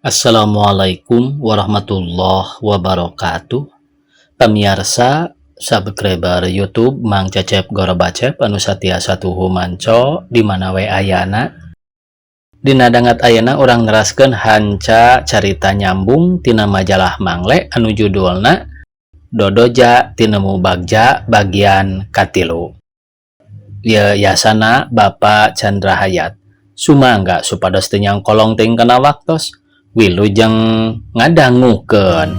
Assalamualaikum warahmatullahi wabarakatuh. Pamiarsa subscriber YouTube Mang Cecep Gorobacep anu satiasa tuhu manco di mana we ayana. Dina dangat ayeuna urang neraskeun hanca carita nyambung tina majalah Mangle anu judulna Dodoja Tinemu Bagja bagian katilu. Ieu yasana Bapak Chandra Hayat. Sumangga supados teu nyangkolong teuing kana waktos. Wilujeng ngadangukeun.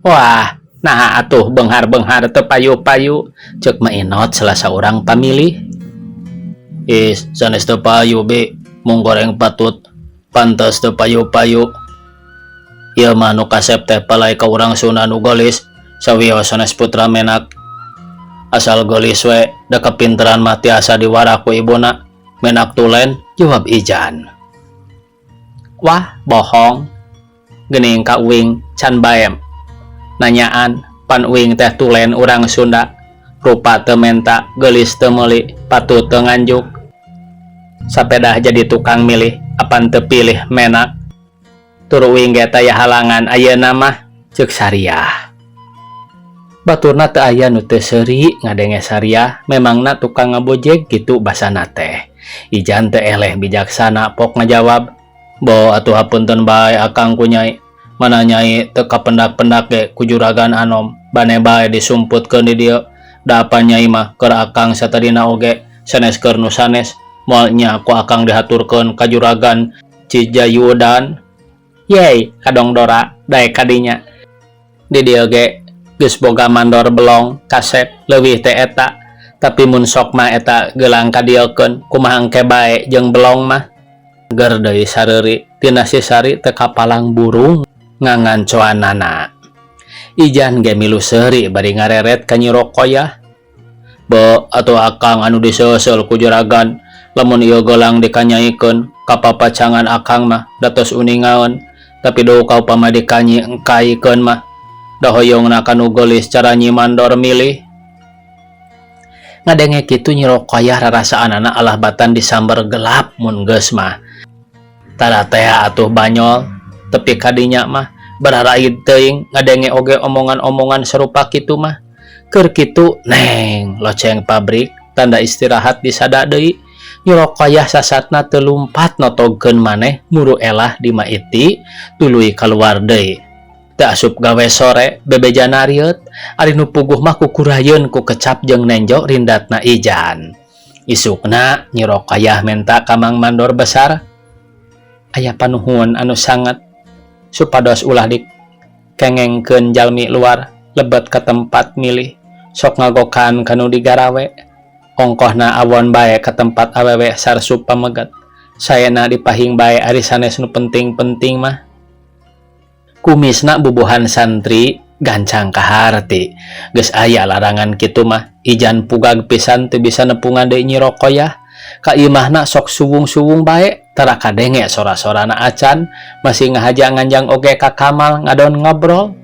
Wah, nah atuh beunghar-beunghar teu payu-payu, ceuk Mainot salah saurang pamilih. Is, sanes teu payu bi, mung goreng patut, pantes teu payu-payu. Ieu mah nu kasep teh palai ka urang Sunda nu geulis, sawios sanes putra menak. Asal geulis we, da kapinteran mah tiasa diwara ku ibuna. Menak tulen, jawab Ijan. Wah, bohong. Geuning ka uing can bae nanyaan, pan uing teh tulen urang Sunda. Rupa teu menta, geulis teu meuli, patut teu nganjuk. Sapedah jadi tukang milih, apan teu pilih menak. Tur uing ge taya halangan ayeuna mah, ceuk Sariah. Baturna teu aya nu teu seuri ngadenge Sariah, memangna tukang ngabojeg kitu basana teh. Ijan teu eleh bijaksana pok ngajawab, "Bo atuh hapunten bae akang ku nyai, mana nyai teu kapendak-pendak ge ku juragan anom, bane bae disumputkeun di dieu. Da apan nyai mah keur akang satadina oge, sanes keur nu sanes, moal nya ku akang dihaturkeun ka juragan Cijayudan." Yey, kadong dora daek kadinya. Di dieu ge geus boga mandor belong kasep leuwih teh eta, tapi mun sok mah eta geulang kadieukeun kumaha engke bae jeung belong mah. Ger deui sareuri tina si Sari teu kapalang burung ngangancoanana. Ijan ge milu seuri bari ngareret ka Nyi Roqoyah. Bo atuh akang anu diseuseul ku juragan, lamun ieu geulang dikanyaikeun ka papacangan akang mah datos uningaeun, tapi duka upama dikanyi engkaikeun mah da hoyongna ka nu geulis cara Nyi Mandor milih. Ngadenge kitu Nyi Roqoyah rarasaanana alah batan disamber gelap mun geus mah. Tara teh atuh banyol tepi kadinya mah bararaid teuing ngadenge oge omongan-omongan serupa kitu mah. Keur kitu neng loceng pabrik tanda istirahat disada deui. Nyi Roqoyah sasatna teu lumpat notogkeun maneh muru elah di Maiti tuluy kaluar deui. Teu asup gawe sore bebejana rieut ari nu puguh mah kukurayeun ku kecap jeung nenjo rindatna Ijan. Isukna Nyi Roqoyah menta ka Mang Mandor besar aya panuhun anu sangat supados ulah dikengengkeun jalmi luar lebet ka tempat milih sok ngagokan kanu digarawe. Ongkohna awon bae ka tempat awewe sarsup pamegat. Saena dipahing bae ari sanes nu penting-penting mah. Kumisna bubuhan santri gancang kaharti. Geus aya larangan kitu mah Ijan pugag pisan teu bisa nepungan deui Nyi Roqoyah. Ka imahna sok suwung-suwung bae tara kadenge sora-sorana acan masih ngahaja nganjang oge ka Kamal ngadon ngobrol.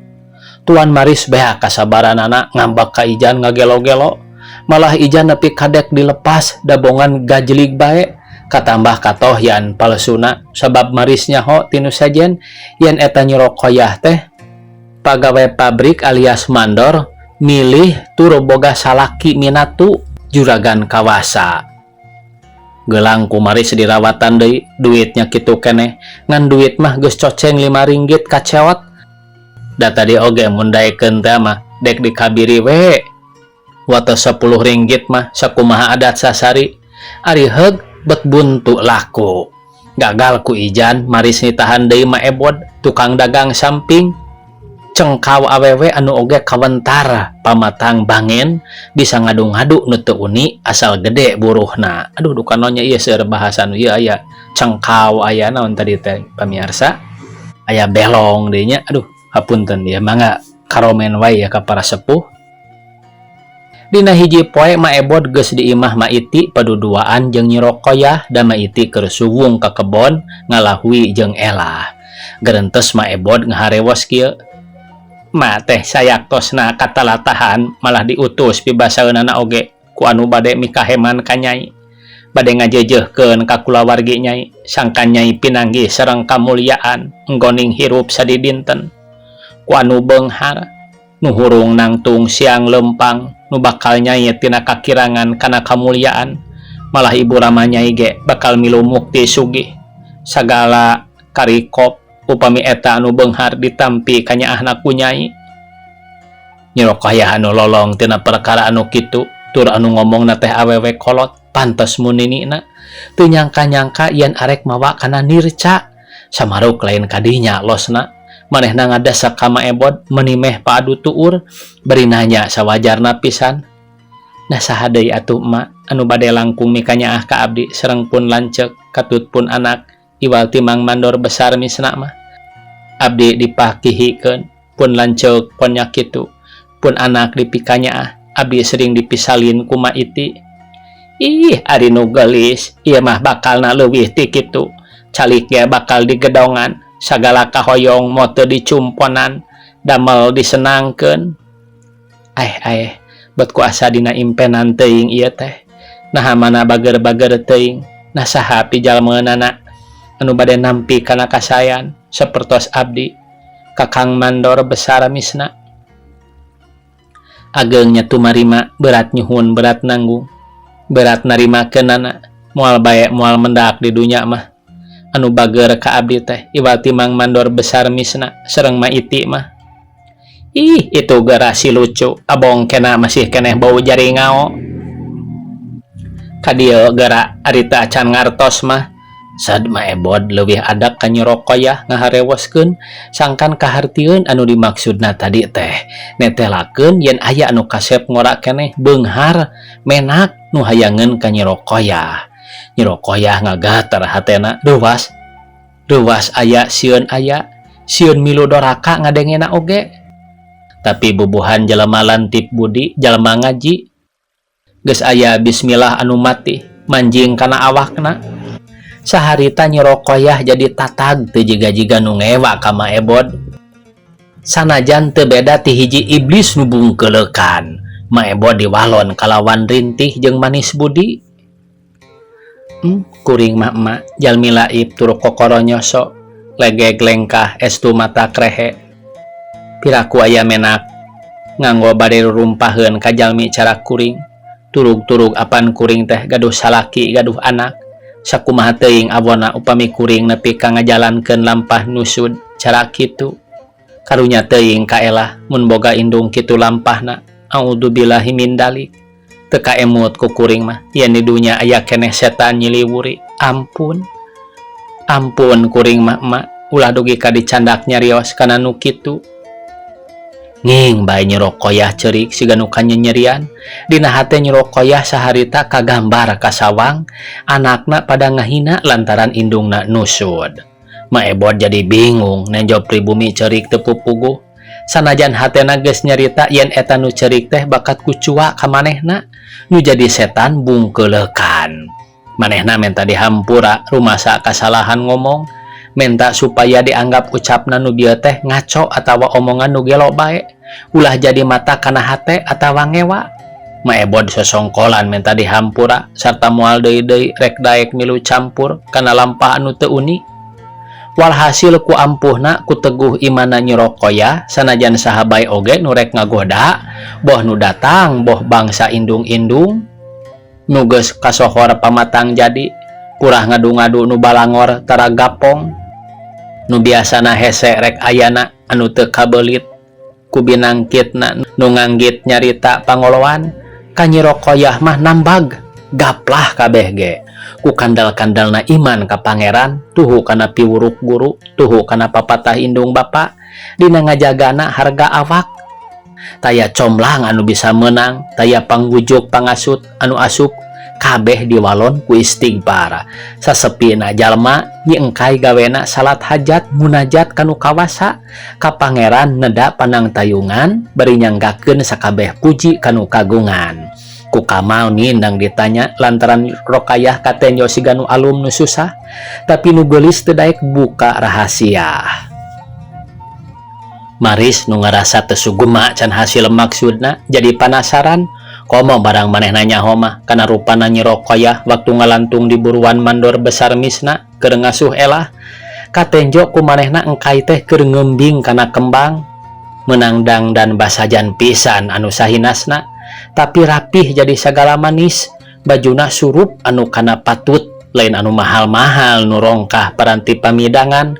Tuan Maris beak kasabaranana ngambek ka Ijan ngagelo-gelo. Malah Ijan nepi kadek dilepas dabongan gajlig bae katambah katohyan palsuna sabab Maris nyaho tinu sajen yen eta Nyi Roqoyah teh pagawe pabrik alias mandor milih turu boga salaki minatu juragan kawasa. Gelang ku Maris dirawatan deui duitnya kitu keneh ngan duit mah geus coceng 5 ringgit kacewot. Da tadi oge mun daekeun teh mah dek dikabiri we. Wates 10 ringgit mah sakumaha adat sasari ari heug bet buntu laku. Gagal ku Ijan Maris nitahan deui ma ebod tukang dagang samping cengkaw awewe anu oge kawentar pamatang bangen bisa ngadu-ngadu nu teu uni asal gede buruhna. Aduh dukanonya ieu seueur bahasa nu ieu aya cengkaw aya naon tadi teh pamiarsa aya belong deui nya. Aduh hapunten ya mangga karomen wae ya ka para sepuh. Dina hiji poe Ma Ebod geus di imah Maiti paduduaan jeung Nyi Roqoyah da Maiti keur suwung ka kebon ngalahui jeung Elah. Gerentes Ma Ebod ngaharewos kieu. Ma teh sayaktosna katalatahan malah diutus pibasaeunana oge ku anu bade mikaheman ka Nyai. Bade ngajeujeuhkeun ka kulawargi Nyai sangkan Nyai pinanggih sareng kamulyaan enggoning hirup sadidinten. Ku anu beunghar nu hurung nangtung siang leumpang nu bakal Nyai tina kakirangan kana kamulyaan malah ibu rama Nyai ge bakal milu mukti sugih sagala karikop upami eta anu beunghar ditampi kanyaahna ku Nyai. Nyi Roqayah anu lolong tina perkara anu kitu tur anu ngomongna teh awewe kolot pantes muninina teu nyangka-nyangka yen arek mawa kana nirca samaruk lain kadinya losna manehna ngadesak ka Ma Ebod meuni meh paadu tuur bari nanya sawajarna pisan. Nah saha deui atuh emak anu bade langkung mikanyaah ka abdi sareng pun lanceuk katut pun anak iwal ti Mang Mandor Besar misna mah. Abdi dipakihikeun pun lanceuk pon nya kitu pun anak dipikanyaah abdi sering dipisalin ku Ma Iti. Ih ari nu geulis ieu mah bakalna leuwih ti kitu calik ge bakal digedongan sagala kahoyong moal teu dicumponan damel disenangkeun. Aeh aeh bet ku asa dina impenan teuing ieu teh naha mana bager-bager teuing nah saha pijalmeunana anu bade nampi kana kasayan sapertos abdi Kakang Mandor Besar misna. Ageng nya tumarima berat nyuhun berat nanggung berat narimakeunana moal bae moal mendak di dunya mah anu bager ka abdi teh iwal ti Mang Mandor Besar misna sareng Ma Iti mah. Ih itu geura si lucu abong kena masih keneh bau jaringao ka dieu geura ari teu acan ngartos mah. Sad Ma Ebod leuwih adak ka Nyi Roqayah ngaharewoskeun sangkan kahartieun anu dimaksudna tadi teh netelakeun yen aya anu kasep ngora keneh beunghar menak nu hayangeun ka Nyi Roqayah. Nyi Roqayah ngagatar hatena reuwas reuwas aya sieun aya sieun milu doraka ngadengena oge. Tapi bubuhan jelema lantip budi jalma ngaji geus aya bismillah anu mati manjing kana awakna. Saharita Nyi Roqayah jadi tatag teu jiga-jiga nu ngewa ka Ma Ebod. Sanajan teu beda ti hiji iblis nu bungkeuleukan, Ma Ebod diwalon kalawan rintih jeung manis budi. Kuring mah emak jalmi laib tur kokoro nyoso, legeg lengkah estu mata krehe. Piraku aya menak nganggo bade rurumpaheun ka jalmi cara kuring, turug-turug apan kuring teh gaduh salaki gaduh anak. Sakumaha teuing awona upami kuring nepi ka ngajalankeun lampah nusud cara kitu. Karunya teuing kaelah mun boga indung kitu lampahna. Audzubillahi min dalik. Teu kaemut ku kuring mah yen di dunya aya keneh setan nyiliwuri. Ampun. Ampun kuring mah emak ulah dugi ka dicandak nyarios kana nu kitu. Nging bae Nyi Roqayah ceurik siga nu kanyenyerian. Dina hate Nyi Roqayah saharita kagambar kasawang anakna pada ngahina lantaran indungna nusud. Ma Ebod jadi bingung nenjo pribumi ceurik teu pupuguh. Sanajan hatena geus nyarita yen eta nu ceurik teh bakat kucua ka manehna nu jadi setan bungkeuleukan. Manehna menta dihampura rumasa kasalahan ngomong menta supaya dianggap ucapna nu bieu teh ngaco atawa omongan nu gelo bae ulah jadi mata kana hate atawa ngewa. Ma Ebod sosongkolan menta dihampura sarta moal deui-deui rek daek milu campur kana lampah anu teu uni. Walhasil ku ampuhna ku teguh imanna Nyi Roqayah sanajan saha bae oge nu rek ngagoda boh nu datang boh bangsa indung-indung nu geus kasohor pamatang jadi purah ngadu-ngadu nu balangor tara gapong nu biasana hese rek ayana anu teu kabelit ku binangkitna nu nganggit nyarita pangoloan ka Nyi Roqayah mah nambag gaplah kabeh ge ku kandal-kandalna iman ka pangeran tuhu kana piwuruk guru tuhu kana papatah indung bapa dina ngajagana harga awak taya comlang anu bisa menang taya panggujuk pangasut anu asup kabeh diwalon ku istighfar sasepina jalma nyi engkay gawena salat hajat munajat kanu kawasa ka pangeran neda panangtayungan bari nyanggakeun sakabeh puji kanu kagungan ku Kamal mindang ditanya lantaran Roqayah katenjo siga nu alum nu susah tapi nu geulis teu daek buka rahasia. Maris nu ngarasa teu sugema can hasil maksudna jadi panasaran komo barang manehna nyaho mah kana rupana Nyi Roqoyah waktu ngalantung di buruan mandor besar Misna keur ngasuh Elah. Katenjo ku manehna engkai teh keur ngembing kana kembang meunang dangdan basajan pisan anu sahinasna tapi rapih jadi sagala manis bajuna surup anu kana patut lain anu mahal-mahal nu rongkah paranti pamidangan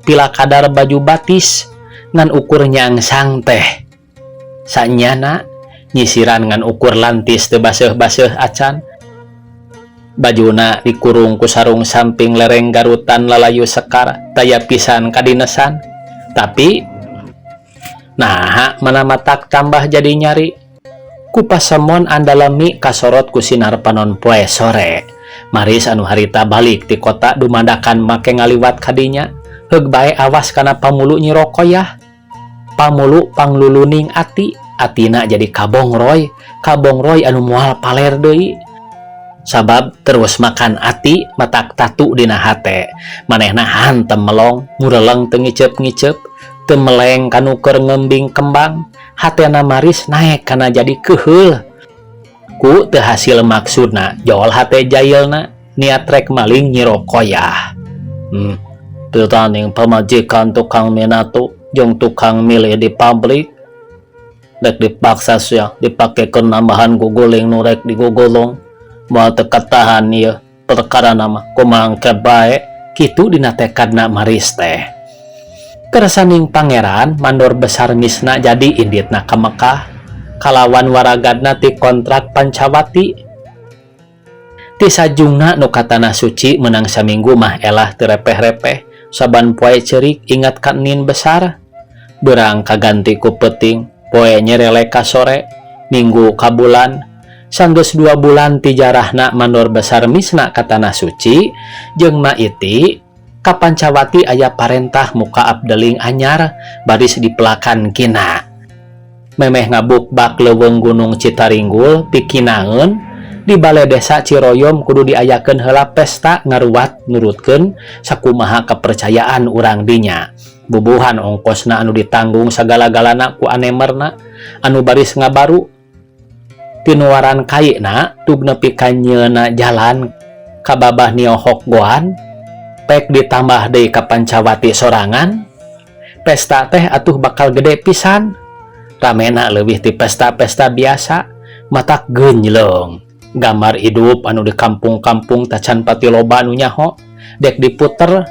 pila kadar baju batis ngan ukur nyangsang teh sanyana nyisiran ngan ukur lantis teu baseuh-baseuh acan bajuna dikurung ku sarung samping lereng garutan lalayu sekar taya pisan kadinesan tapi naha mana matak tambah jadi nyari ku pasemon andalemi kasorot ku sinar panon poe sore. Maris anu harita balik ti kota dumadakan make ngaliwat kadinya heug bae awas kana pamulu Nyi Roqoyah pamulu pangluluning ati atina jadi kabongroy kabongroy anu moal paler deui sabab terus makan ati matak tatu dina hate manehna hantem melong mureleng teu ngiceup-ngiceup teu meleng kanu keur ngembing kembang hatena Maris naek kana jadi keuheul ku teu hasil maksudna jol hate jailna niat rek maling Nyi Roqoyah. Pitaning pamajikan tukang minatu jeung tukang milih di pabrik rek dipaksa sia dipakekeun nambahan guguling nu rek digugulung moal teu katahan ieu perkara mah kumaha engke bae kitu dina tekadna Maris teh. Kersaning Pangeran mandor besar Misna jadi inditna ka Mekah kalawan waragadna ti kontrak Pancawati ti sajungna nu ka tanah suci menang saminggu mah Elah teu repeh-repeh saban poe ceurik ingat ka nin besar beurang kaganti ku peuting poe nyerele ka sore minggu ka bulan sanggeus 2 bulan ti jarahna mandor besar Misna ka tanah suci jeung Ma Iti ka Pancawati aya parentah muka abdeling anyar baris dipelakan kina memeh ngabukbak leuweung gunung Citaringgul pikinaeun di balai desa Ciroyom kudu diayakeun heula pesta ngaruat nurutkeun sakumaha kepercayaan urang dinya bubuhan ongkosna anu ditanggung sagala-galana ku anemerna anu baris ngabaru tinuaran kaina tug nepi ka nyeuna jalan ka babah niohok goan pek ditambah deui ka Pancawati sorangan pesta teh atuh bakal gede pisan ramena leuwih ti pesta-pesta biasa matak geunjleung gambar hidup anu di kampung-kampung tacan pati loba anu nyaho dek diputer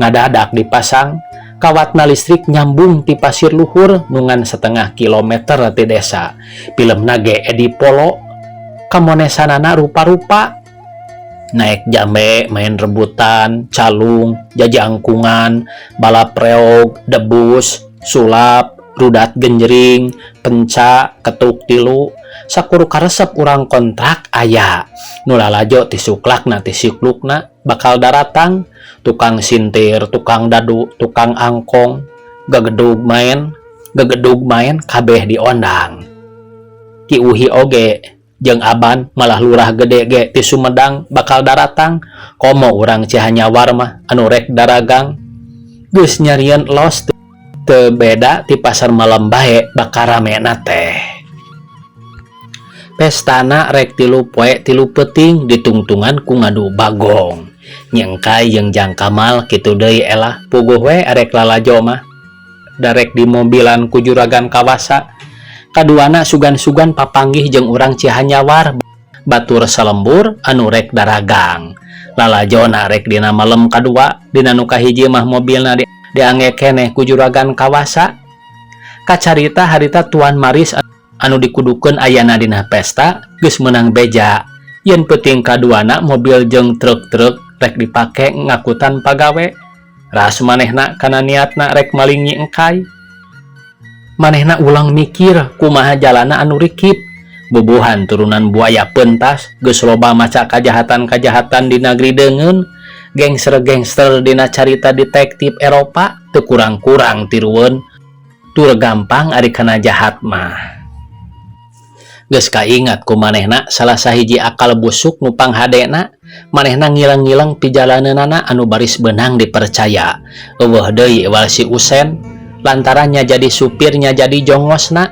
ngadadak dipasang kawatna listrik nyambung ti pasir luhur nungan setengah kilometer ti desa filmna ge Edi Polo kamonesanana rupa-rupa naik jambe main rebutan calung jajangkungan balap reog debus sulap rudat genjering penca ketuk tilu sakur karesep urang kontrak aya nu lalajo ti suklakna ti siklukna bakal daratang tukang sintir tukang dadu tukang angkong gegedug main kabeh diondang Ki Uhi oge jeung Aban malah lurah gede ge ti Sumedang bakal daratang komo urang Cihanyawar mah anu rek daragang geus nyarieun los teu beda ti pasar malam bae bakal ramena teh. Pestana rek 3 poe 3 peuting ditungtungan ku ngadu bagong nyengkai jeung Jang Kamal kitu deui Elah puguh we arek lalajo mah darek di mobilan ku juragan kawasa kaduana sugan-sugan papanggih jeung urang Cihanyawar batur salembur anu rek daragang lalajona rek dina malem kadua dina nu kahiji mah mobilna diangge keneh ku juragan kawasa kacarita harita Tuan Maris anu dikudukeun ayana dina pesta geus meunang beja yen peuting kaduana mobil jeung truk-truk rek dipake ngakutan pagawe ras manehna kana niatna rek maling Nyi Engkai manehna ulang mikir kumaha jalana anu rikip bubuhan turunan buaya pentas geus loba maca kajahatan-kajahatan di negeri deungeun gangster-gangster dina carita detektif Eropa teu kurang-kurang tirueun tur gampang ari kana jahat mah geus kaingat ku manehna salah sahiji akal busuk nu panghadena manehna ngilang-ngilang pijalaneunana anu baris beunang dipercaya eueuh deui ewal si Usen Lantaran nya jadi supir nya jadi jongosna.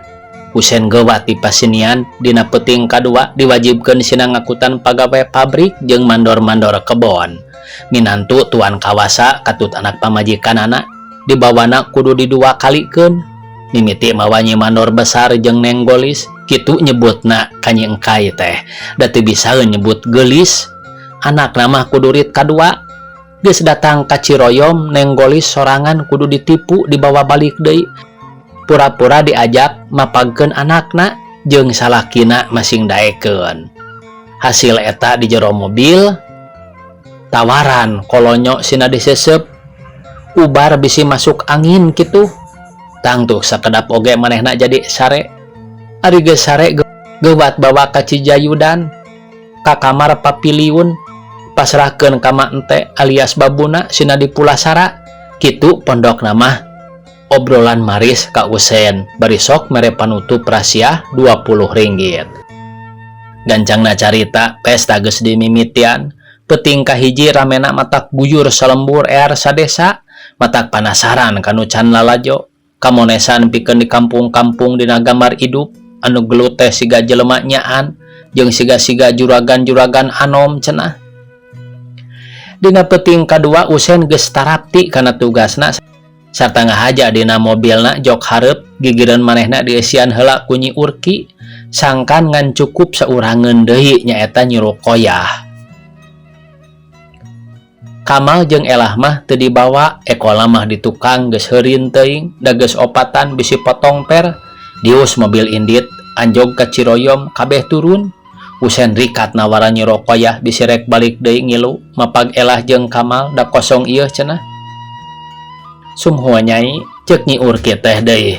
Husen gewat di pasinian dina peuting kadua diwajibkeun sina ngakutan pagawe pabrik jeung mandor-mandor kebon. Minantu tuan kawasa katut anak pamajikanana dibawana kudu didua kalikeun. Mimiti mawa Nyi Mandor Besar jeung Neng Golis kitu nyebutna ka Nyi Engkai teh da teu bisaeun nyebut geulis. Anakna mah kudu rit kadua. Geus datang ka Ciroyom Neng Golis sorangan kudu ditipu dibawa balik deui. Pura-pura diajak mapagkeun anakna jeung salakina masing daekeun. Hasil eta di jero mobil tawaran kolonyo sina diseuseup ubar bisi masuk angin kitu. Tangtuh sakedap oge manehna jadi sare. Ari geus sare geuwat bawa ka Cijayudan ka kamar papiliun pasrahkeun ka Ma Ente alias babuna sina dipulasara kitu pondokna mah obrolan Maris ka Usen bari sok mere panutup rasiah 20 ringgit. Gancangna carita pesta geus dimimitian peuting kahiji ramena matak guyur salembur ear sadesa matak panasaran kanu can lalajo kamonesan pikeun di kampung-kampung dina gambar idup anu gelut teh siga jelema nyaan jeung siga-siga juragan-juragan anom cenah. Dina peuting kadua Usen geus tarapti kana tugasna sarta ngahaja dina mobilna jok hareup gigireun manehna dieusian heula ku Nyi Urki sangkan ngan cukup saurangeun deui nyaeta Nyi Ruqoyah. Kamal jeung Elah mah teu dibawa ekola mah di tukang geus heurin teuing da geus opatan bisi potong per dius mobil indit anjog ka Ciroyom kabeh turun. Usen rikat nawaran Nyi Ruqoyah bisi rek balik deui ngilu mapag Elah jeung Kamal da kosong ieu cenah. Sumhua nyai ceuk Nyi Urki teh deui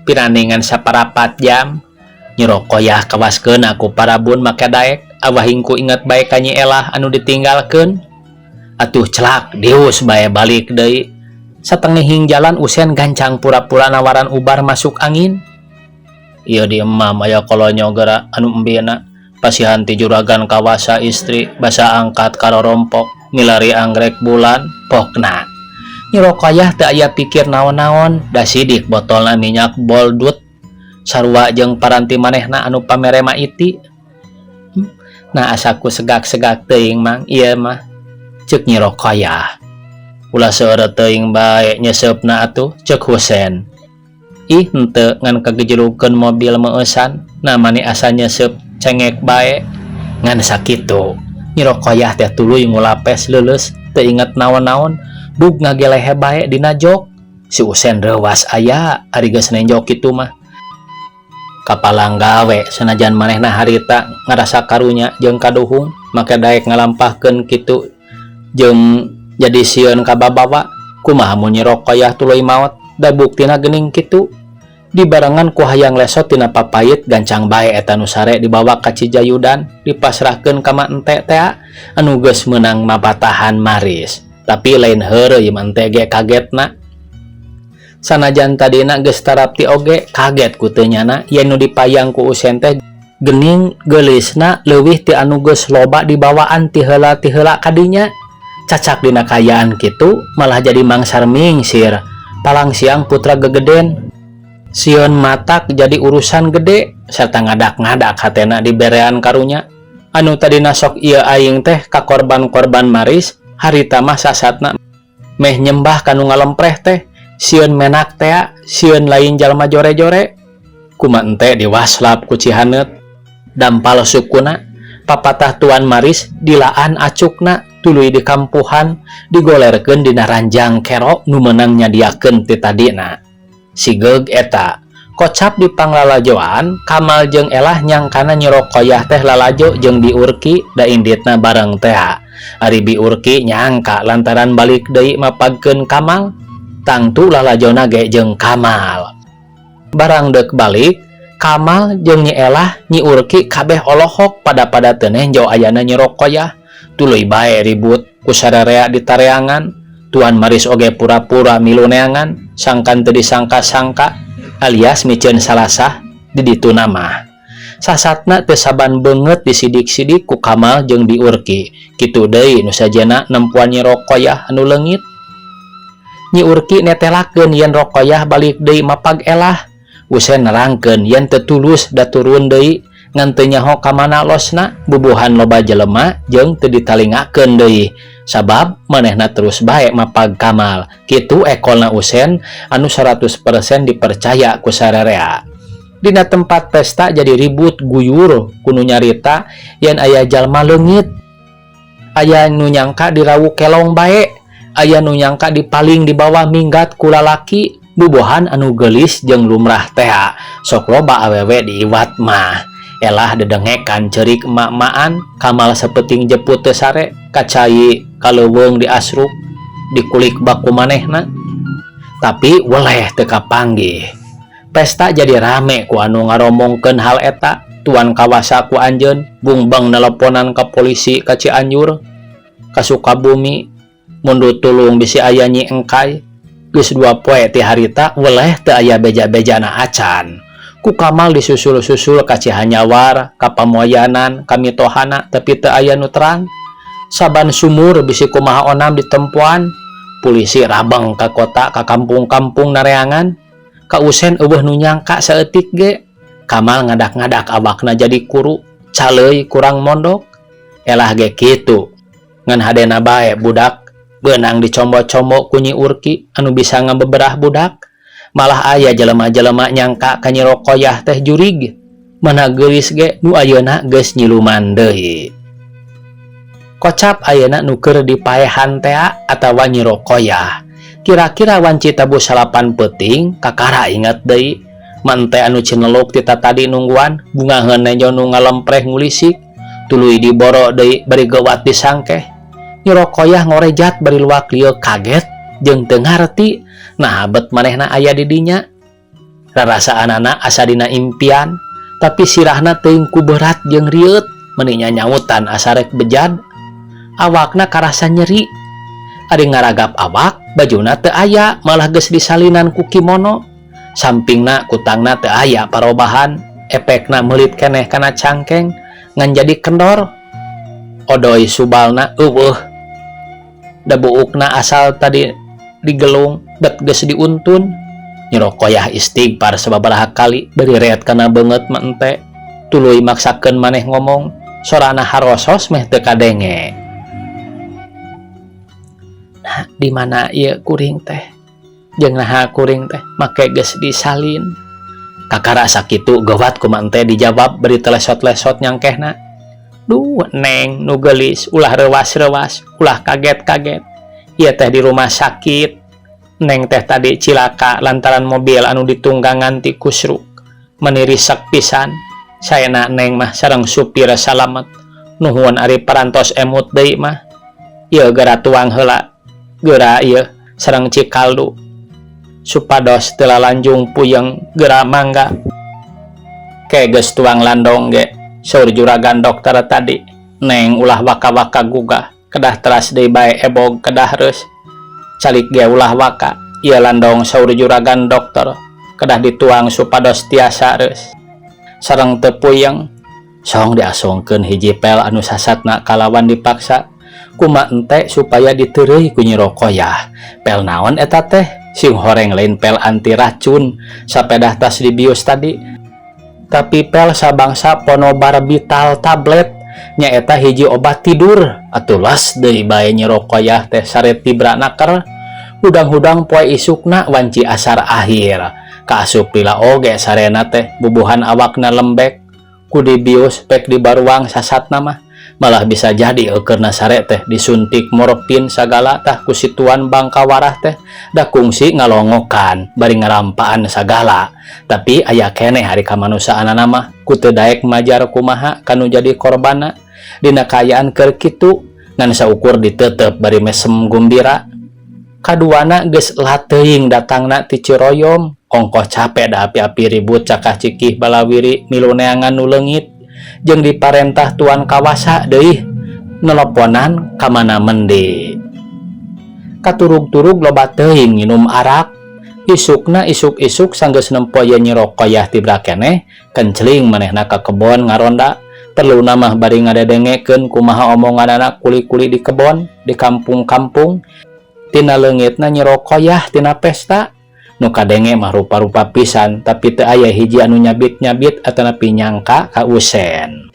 piraningan saparapat jam Nyi Ruqoyah kawaskeun ku parabun make daek awahing ku inget bae ka Nyi Elah anu ditinggalkeun. Atuh celak dius bae balik deui. Satengehing jalan Usen gancang pura-pura nawaran ubar masuk angin. Ieu di emam aya kolonyo geura anu embina pasihan ti juragan kawasa istri basa angkat karorompok milari anggrek bulan pokna. Nyi Ruqoyah teu aya pikir naon-naon da sidik botolna minyak boldut sarua jeung paranti manehna anu pamere Ma Iti. Nah asaku segak-segak teuing mang ieu mah ceuk Nyi Ruqoyah. Ulah seueur teuing bae nyeseupna atuh ceuk Husen. Ih henteu ngan kagejelukeun mobil meueusan nah mani asa nyeseup cengek bae ngan sakitu. Nyi Ruqoyah teh tuluy ngulapes leuleus teu inget naon-naon dug ngagelehe bae dina jok. Si Usen reuwas aya ari geus nenjok kitu mah. Kapalang gawe sanajan manehna harita ngarasa karunya jeung kaduhung make daek ngalampahkeun kitu jeung jadi sieun ka babawa kumaha mun Nyi Ruqoyah tuluy maot da buktina geuning kitu. Dibarengan ku hayang lesot tina papait gancang bae eta nu sare dibawa ka Cijayudan dipasrahkeun ka Ma Ente tea anu geus meunang mapatahan Maris. Tapi lain heureuy Ma Ente ge kagetna. Sanajan tadina geus tarapti oge kaget ku teu nyana yen nu dipayang ku Usen teh geuning geulisna leuwih ti anu geus loba dibawaan ti heula ti heula kadinya. Cacak dina kaayaan kitu malah jadi mangsar mingsir palang siang putra gegeden. Sieun matak jadi urusan gede serta ngadak-ngadak hatena diberean karunya. Anu tadina sok ieu aing teh ka korban-korban Maris harita mah sasatna meh nyembah kanu ngalempreh teh sieun menak tea sieun lain jalma jore-jore. Kuma ente diwaslap ku Cihaneut dampal sukuna papatah tuan Maris dilaan acukna tuluy dikampuhan digolerkeun dina ranjang kero nu meunang nyadiakeun ti tadina. Sigeug eta kocap di panglalajoan Kamal jeung Elah nyangkana Nyi Ruqoyah teh lalajo jeung Bi Urki da inditna bareng tea. Ari Bi Urki nyangka lantaran balik deui mapagkeun Kamal tangtu lalajona ge jeung Kamal. Barang deuk balik Kamal jeung Nyi Elah Nyi Urki kabeh olohok pada-pada teu nenjo ayana Nyi Ruqoyah tuluy bae ribut ku sararea di tareangan. Tuan Maris oge pura-pura milu neangan sangkan teu disangka-sangka alias miceun salasah di dituna mah. Sasatna teu saban beungeut disidik-sidik ku Kamal jeung Bi Urki. Kitu deui nu sajena nempuan Nyi Ruqoyah anu leungit. Nyi Urki netelakeun yen Rokoyah balik deui mapag elah. Usen nerangkeun yen teu tulus da turun deui ngan teu nyaho ka mana losna bubuhan loba jelema jeung teu ditalingakeun deui sabab manehna terus bae mapag Kamal. Kitu ekolna Usen anu 100% dipercaya ku sarerea. Dina tempat pesta jadi ribut guyur ku nu nyarita yen aya jalma leungit. Aya nu nyangka dirawu kelong bae, aya nu nyangka dipaling dibawa minggat ku lalaki bubuhan anu geulis jeung lumrah tea. Sok loba awewe diiwat mah. Elah dedengekan ceurik emak-emaan, Kamal sapeting jeput teu sare, ka cai ka leuweung diasruk, dikulik baku manehna. Tapi weleh teu kapanggih. Pesta jadi rame ku anu ngaromongkeun hal eta. Tuan kawasa ku anjeun bungbang neleponan ka polisi ka Cianjur, ka Sukabumi, mundut tulung bisi aya Nyi Engkay. Geus 2 poe ti harita weleh teu aya beja-bejana acan. Ku Kamal disusul-susul ka Cihanyawar, ka Pamoyanan, ka mitohana, tapi teu aya nu terang. Saban sumur bisi kumaha onam ditempoan. Polisi rabang ka kota, ka kampung-kampung nareangan. Ka Usen euweuh nu nyangka saeutik ge. Kamal ngadak-ngadak awakna jadi kuru, caleuy kurang mondok. Elah ge kitu. Ngan hadena bae budak beunang dicombo-combo ku Nyi Urki anu bisa ngabeberah budak. Malah aya jelema-jelema nyangka ka Nyi Rokoyah teh jurig. Mana geulis ge nu ayeuna geus nyiluman deui. Kocap ayeuna nu keur dipaehan tea atawa Nyi Rokoyah. Kira-kira wanci tabuh 9 peuting kakara ingat deui. Mante anu cineluk ti tadi nungguan bungaheun nejo nu ngalempreh ngulisik tuluy diboro deui bari gewat disangkeh. Nyi Rokoyah ngorejat bari luak lieu kaget jeung teu ngarti nah bet manehna aya di dinya. Rarasaanana asa dina impian tapi sirahna teuing ku berat jeung rieut meuni nyanyautan asa rek bejad. Awakna karasa nyeri. Ari ngaragap awak bajuna teu aya malah geus disalinan ku kimono. Sampingna kutangna teu aya parobahan, efekna meulit keneh kana cangkeng ngan jadi kendor. Odoy subalna eueuh. Da buukna asal tadi digelung bet geus diuntun. Nyi Rokoyah istighfar sababaraha kali bari reet kana beungeut mah ente. Tuluy maksakeun maneh ngomong, sorana harosos meh teu kadenge. Nah, di mana ieu kuring teh? Jeung naha kuring teh make geus disalin. Kakara sakitu gawat ku ente dijawab bari telesot-lesot nyangkehna. Duh, neng nu geulis ulah reuwas-reuwas, ulah kaget-kaget. Ieu teh di rumah sakit. Neng teh tadi cilaka lantaran mobil anu ditunggangan ti kusruk. Meni risek pisan. Saena neng mah sareng supir salamet. Nuhun ari parantos emut deui mah. Ieu geura tuang heula. Geura ieu sareng cikaldu. Supados teu lalanjung puyeng geura mangga. Ke geus tuang landong ge saur juragan dokter tadi. Neng ulah waka-waka gugah, kedah teras deui bae ebog kedah reus. Calik ge ulah waka, ieu landong saur juragan dokter, kedah dituang supados tiasa reus. Sareng teu puyeng, song diasongkeun hiji pel anu sasatna kalawan dipaksa. Kuma ente supaya diteureuy ku Nyi Rokoyah. Pel naon eta teh? Sing horeng lain pel anti racun sapedah tas dibius tadi. Tapi pel sabangsa ponobarbital tablet nyaeta hiji obat tidur. Atuh las deui bae Nyi Rokoyah teh sare tibra naker. Hudang-hudang poe isukna wanci asar akhir. Kaasup lila oge sarena teh bubuhan awakna lembek. Ku dibius pek dibaruang sasatna mah. Malah bisa jadi eukeurna sare teh disuntik morfin sagala tah ku si tuan bangkawarah teh da kungsi ngalongokan bari ngarampaan sagala. Tapi aya keneh hari kamanusaanana mah ku teu daek majar kumaha kanu jadi korbanna dina kaayaan keur kitu ngan saukur ditetep bari mesem gumbira. Kaduana geus lateuing datangna ti Ciroyom, ongkoh capek da api-api ribut cakah cikih balawiri milu neangan nu leungit. Jeung diparentah tuan kawasa deui neloponan ka mana mende. Katurug-turug loba teuing nginum arak. Isukna isuk-isuk sanggeus nempo ye Nyi Rokoyah tibra keneh, kenceling manehna ka kebon ngaronda. Perluna mah bari ngadedengekeun kumaha omonganana kuli-kuli di kebon, di kampung-kampung. Tina leungitna Nyi Roqoyah tina pesta. Nu kadenge mah rupa-rupa pisan tapi teu aya hiji anu nyabit-nyabit atanapi nyangka ka Usen.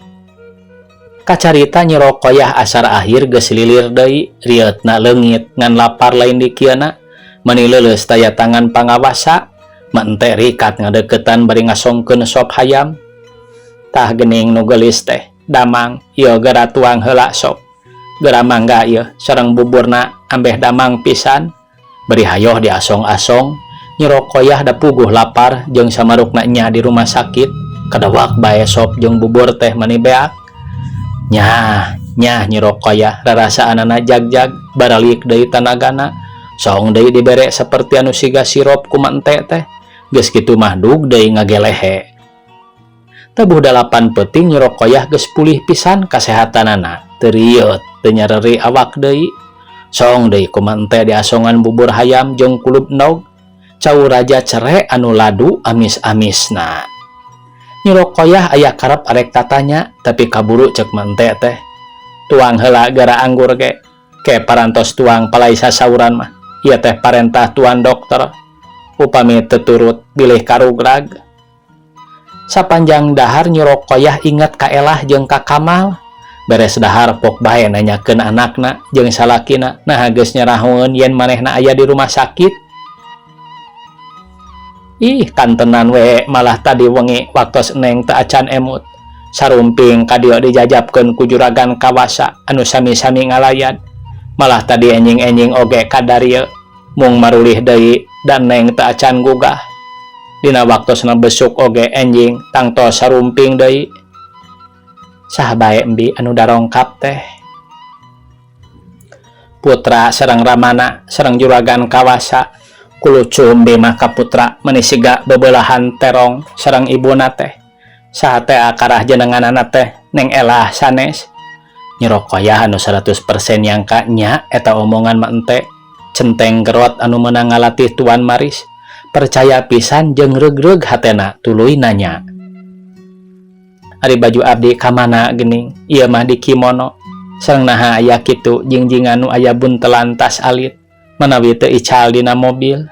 Kacarita Nyi Roqoyah asar akhir geus lilir deui, rieutna leungit ngan lapar lain dikieuna, meuni leuleus taya tangan pangawasa, mente rikat ngadeukeutan bari ngasongkeun sop hayam. Tah geuning nu geulis teh, damang ieu geura tuang heula sop. Geura mangga ieu sareng buburna ambeh damang pisan. Bari hayoh diasong-asong, Nyi Roqoyah da puguh lapar jeung samarukna nya di rumah sakit, kadewak bae sop jeung bubur teh mani beak. Nyah, nyah Nyi Roqoyah rarasaanana jagjag baralik deui tanagana, song deui dibere saperti anu siga sirop ku ente teh. Geus kitu mah dug deui ngagelehe. Tebuh 8 peuting Nyi Roqoyah geus pulih pisan kasehatanana, teu rieut, teu nyareri awak deui. Song deui ku ente diasongan bubur hayam jeung kulub endog, cau raja cere anu ladu amis-amisna. Nyi Roqoyah aya karep arek tatanya, tapi kaburu cek ente teh. Tuang heula geura anggur ge, ke parantos tuang palai sasauran mah. Ieu teh parentah tuan dokter. Upami teu turut bilih karugrag. Sapanjang dahar Nyi Roqoyah inget ka Elah jeung ka Kamal. Beres dahar pok bae nanyakeun anakna jeung salakina, naha geus nyarahoeun yen manehna aya di rumah sakit. Ih, kantenan we malah tadi wengi waktos neng teu acan emut. Sarumping ka dieu dijajabkeun ku juragan kawasa anu sami-sami ngalayan. Malah tadi enjing-enjing oge ka darieu mung marulih deui dan neng teu acan gugah. Dina waktosna besuk oge enjing tangtos sarumping deui. Saha bae embi anu darongkap teh? Putra sareng ramana sareng juragan kawasa. Kulucu embi mah ka putra meuni siga bebeulahan terong sareng ibuna teh. Saha teh akarah jenenganana teh Neng Elah sanes? Nyi Roqoyah anu 100% nyangka nya eta omongan mah ente centeng gerot anu meunang ngalatih Tuan Maris. Percaya pisan jeung regreg hatena tuluy nanya. Ari baju abdi ka mana geuning? Ieu mah di kimono. Sareng naha aya kitu jingjingan nu aya buntelan tas alit manawi teu ical dina mobil.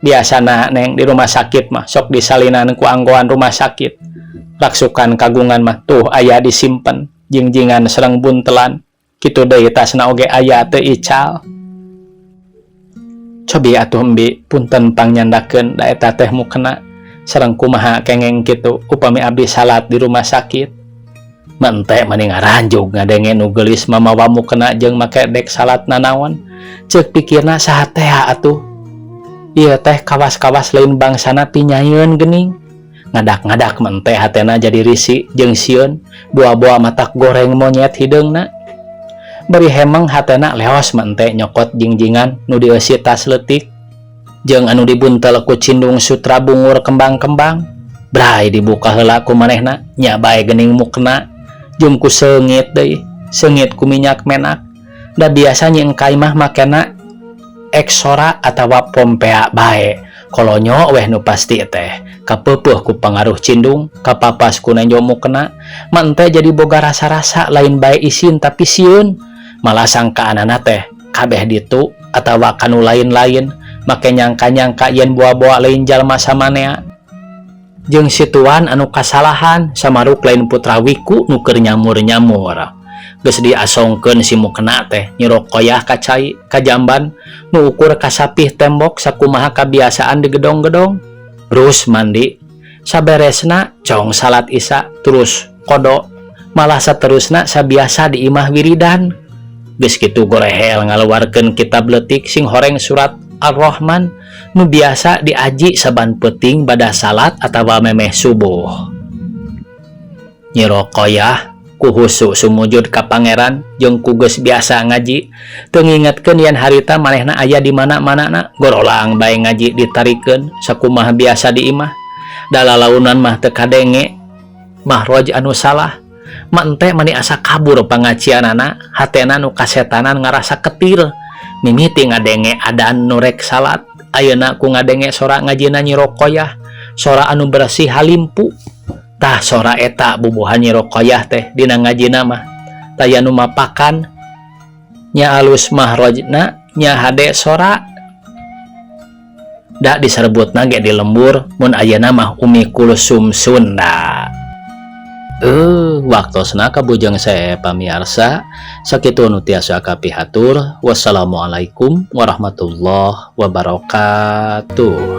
Biasana neng di rumah sakit mah sok disalinan ku anggoan rumah sakit. Raksukan kagungan mah tuh aya disimpen jingjingan sareng buntelan. Kitu deui tasna oge aya teu ical. Cobi atuh embi punten pangnyandakeun da eta teh mukena sareng kumaha kengeng kitu upami abdi salat di rumah sakit. Mente mani ngaranjug ngadenge nu geulis mamawa mukena jeung make dek salat nanaon. Ceuk pikirna saha teh atuh? Ieu teh kawas-kawas lain bangsana pinyaieun geuning. Ngadak-ngadak mente hatena jadi risi jeung sieun, boa-boa matak goreng monyet hideungna. Bari hemeng hatena leos mente nyokot jingjingan nu dieusi tas leutik jeung anu dibuntel ku cindung sutra bungur kembang-kembang. Bray dibuka heula ku manehna, nya bae geuning mukena jeung ku seungit deui, seungit ku minyak menak. Da biasa Nyi Engkai mah makena Exora atawa Pompea bae. Kolonyo weh nu pasti teh kapeupuh ku pangaruh cindung, kapapas ku nenjo mukena, mente jadi boga rasa-rasa lain bae isin tapi sieun. Malah sangkaanana teh kabeh ditu atawa kanu lain-lain, make nyangka-nyangka yen boa-boa lain jalma samanea. Jeung situan anu kasalahan samaruk lain putra wiku nu keur nyamur-nyamur. Geus diasongkeun si mukena teh Nyi Roqoyah ka cai ka jamban nu ukur kasapih tembok sakumaha kabiasaan di gedong-gedong. Terus mandi saberesna cong salat isya terus kodo malah saterusna sabiasa di imah wiridan. Geus kitu gorehel ngaluarkeun kitab leutik sing horeng surat Ar-Rahman nu biasa diaji saban peuting bada salat atawa memeh subuh. Nyi Roqoyah ku husu sumujud ka pangeran jeung ku geus biasa ngaji teu ngingetkeun yen harita manehna aya di mana-manana gorolang bae ngaji ditarikeun sakumaha biasa di imah. Da lalaunan mah teu kadenge mahroj anu salah. Mente mani asa kabur pangajianana, hatena nu kasetanan ngarasa ketir. Mimiti ngadenge adan nu rek salat, ayeuna ku ngadenge sora ngajina Nyi Roqoyah, sora anu bersih halimpu. Tah sora eta bubuhan Nyi Roqoyah teh dina ngajina mah taya nu mapakan nya alus mahrojna Nya hade sora da diserbutna ge di lembur, mun ayeuna mah Umi Kulsum Sunda. Waktosna kabujeng saya, pamiarsa, sakitu nu tiasa kapihatur. Wassalamualaikum warahmatullahi wabarakatuh.